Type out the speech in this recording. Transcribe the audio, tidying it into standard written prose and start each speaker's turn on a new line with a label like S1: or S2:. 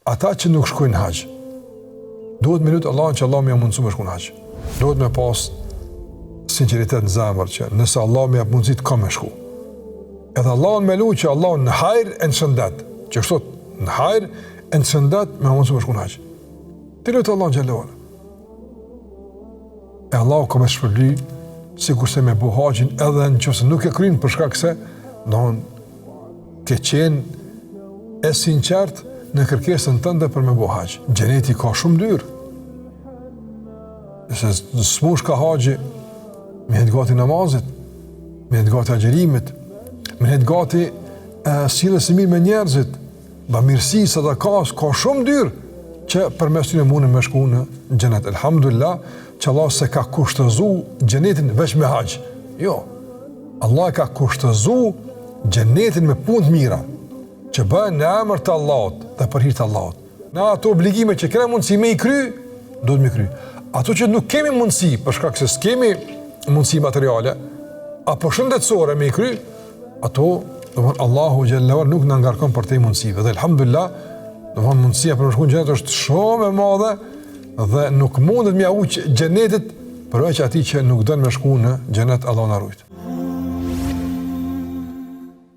S1: Ata që nuk shkojnë në haxh, duhet me lutë Allahun që Allahu me ja mundësu me shku në haxh. Duhet me pas sinqeritet në zemër që nëse Allahu më jep mundësi kam me shku. Edhe Allahun me lutë që Allahu në hajr e në shëndet, qështu në hajr e në shëndet me mundësu me shku në haxh. Ti lut Allahun xhelle ve ala. E Allahu ka me shpërbly sikurse me bo haxhin edhe në qoftë se nuk e kryn për shkak se don ke qenë e sinqert në kërkesën tënde për me bo haxh. Xheneti ka shumë dyrë. Nëse s'mush ka haxhi, me nejt gati namazit, me nejt gati agjërimit, me nejt gati sjelljes së mirë me njerëzit, bamirësi, sadakas, ka shumë dyrë që përmes tyre mundem me shku në xhenet. Elhamdulillah, që Allah s'e ka kushtëzu xhenetin veç me haxh. Jo, Allah e ka kushtëzu xhenetin me punë të mira, që bëhen në emër të Allahut dhe për hir të Allahut. Na ato obligime që kena mundësi me i kry, duhet me i kry. Ato që nuk kemi mundësi, për shkak se s'kemi mundësi materiale, apo shëndetësore me i kry, ato, domethënë, Allahu xhelle ve ala nuk na ngarkon përtej mundësive. Dhe alhamdulillah, domethënë, mundësia për me shku në xhenet është shumë e madhe dhe nuk mundet me ia huq xhenetit përveç atij që nuk don me shku në xhenet, Allahu na rujt.